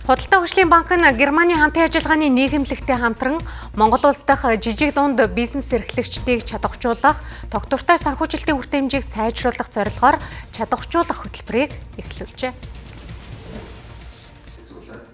Худалдаа хөгжлийн банк нь Германы хамтын ажиллагааны нийгэмлэгтэй хамтран Монгол улс дахь жижиг дунд бизнес эрхлэгчдийг чадваржуулах, тогтвортой санхүүжилтийн хүртээмжийг сайжруулах зорилгоор чадваржуулах хөтөлбөрийг эхлүүлжээ.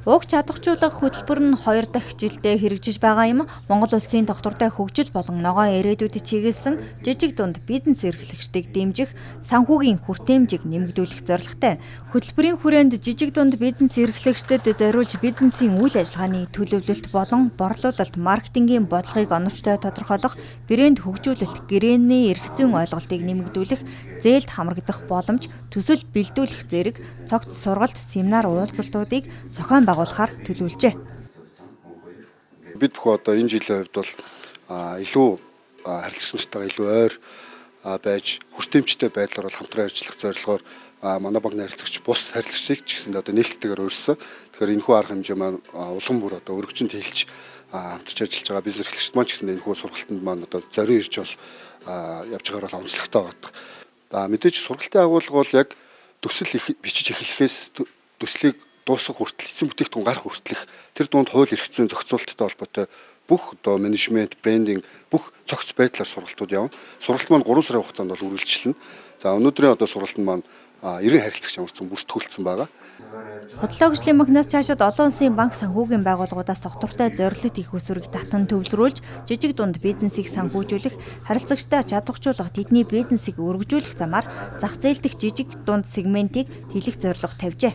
Уг чадваржуулах хөтөлбөр нь 2 дахь жилдээ хэрэгжиж байгаа юм. Монгол улсын тогтвортой хөгжил болон ногоон ирээдүйд чиглэсэн жижиг дунд бизнес эрхлэгчдийг дэмжих, санхүүгийн хүртээмжийг нэмэгдүүлэх зорилготой. Хөтөлбөрийн хүрээнд жижиг дунд бизнес эрхлэгчдэд зориулж бизнесийн үйл ажиллагааны төлөвлөлт болон борлуулалт, маркетингийн бодлогыг оновчтой тодорхойлох, брэнд хөгжүүлэлт, гэрээний эрх зүйн ойлголтыг нэмэгдүүлэх, зээлд хамрагдах боломж, төсөл бэлдүүлэх зэрэг цогц сургалт, семинар уулзалтуудыг зохион байгуулахаар төлөвлөжээ. Бид бүхэн одоо энэ жилийн хувьд бол илүү харилцагч нартайгаа илүү ойр байж, хүртээмжтэй байдлаар бол хамтран ажиллах зорилгоор манай банкны харилцагч бус харилцагчдыг ч гэсэн одоо нээлттэйгээр урьсан. Тэгэхээр энэхүү арга хэмжээ маань улам бүр одоо өргөжин тэлж хамтарч ажиллаж байгаа бизнес эрхлэгчид маань ч гэсэн энэхүү сургалтанд маань одоо зориун ирж бол явж байгаагаар бол онцлогтой байгаа. Мэдээж сургалтын агуулга бол яг төсөл бичиж эхлэхээс төслийг дуусгах хүртэл, эцсийн бүтээгдэхүүн гарах хүртэлх тэр дунд хууль эрх зүйн зохицуулттай холбоотой бүх одоо менежмент, брендинг бүх цогц байдлаар сургалтууд явна. Сургалт маань 3 сарын хугацаанд бол үргэлжилнэ. За, өнөөдрийн одоо сургалт маань 90 харилцагч ямарсан бүртгүүлсэн байгаа. Худалдаа хөгжлийн банкнаас цаашид олон улсын банк, санхүүгийн байгууллагуудаас тогтвортой зорилт их усүрийг татан төвлөрүүлж, жижиг дунд бизнесийг санхүүжүүлэх, харилцагчдаа чадваржуулах, тэдний бизнесийг өргөжүүлэх замаар зах зээл дэх жижиг дунд сегментийг тэлэх зорилго тавьжээ.